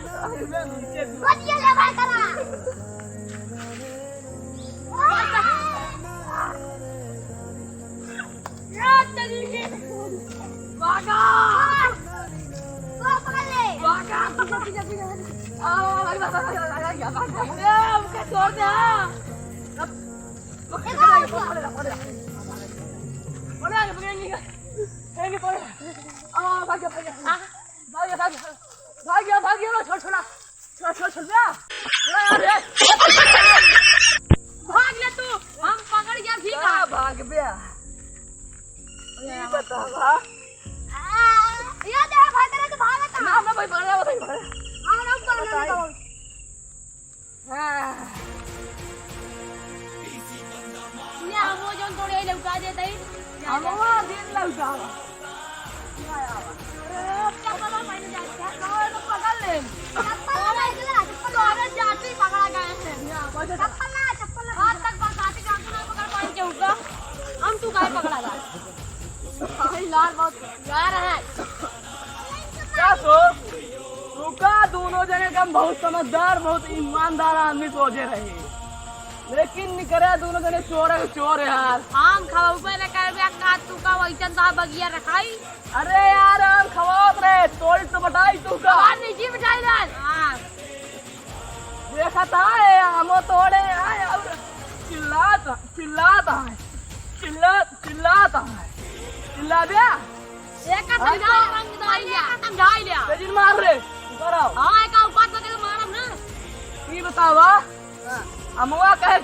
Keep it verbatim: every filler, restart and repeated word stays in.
बच गया ले भाई करा। भागा। वो पकड़ ले। भागा। पीछे, पीछे, पीछे, पीछे। आ, भाग, भाग, भाग। ए, हमका छोड़ दे। पकड़ ले, पकड़ ले, पकड़ ले। पकड़ ले, पकड़ ले। ए, पकड़ ले। आ, भाग, भाग, भाग। भाग, भाग, भाग। भाग, भाग, छोड़, छोड़। छोड़, छोड़, छोड़ बे। अरे, अरे। भाग ले तू, हम पकड़ गया भी का ना। भाग बे। ये बतावा। आ, ये दे भाग रहे तो भागत ना, ना भाई, भाग रहा, भाई, भाग रहा। हाँ, हम पकड़ बताई। लेता हूँ। हाँ। ये हम वो जोन तोड़े लौटा देते ही। हम वो दिन लौटा। चप्पल पहन जाए, क्या? कहाँ है तो पकड़ ले। चप्पल ना पहन ले, चप्पल ना। अरे जाते ही पकड़ा गया है। चप्पल ना, चप्पल ना। आज तक बरसाती जाते ना पकड़ पाए केहू का। हम तू काहे पकड़ा गया? भाई लाल बहुत यार है। का सो? रुका, दोनों जने का बहुत समझदार, बहुत ईमानदार आदमी सोचे रहे, लेकिन निकरे दोनों जने चोर है, चोर है यार। हम खवाऊ पे न करबे, का तू का वैसन सा बगिया रखाई? अरे यार, हम खवावत रहे, तोड़ी तो बटाई तू का? और निजी बटाई लाल। हाँ। देखा था, ये आमो तोड़े आए और चिल्लात, चिल्लात है, चिल्लात, चिल्लात है, चिल्ला बे। एक का समझाई, रंगदारी एक का समझाई लिया। तेजिन मार रे, ऊपर आओ। हाँ, एक का ऊपर तो के मारम ना। ई बतावा, हाँ। अमुआ कहे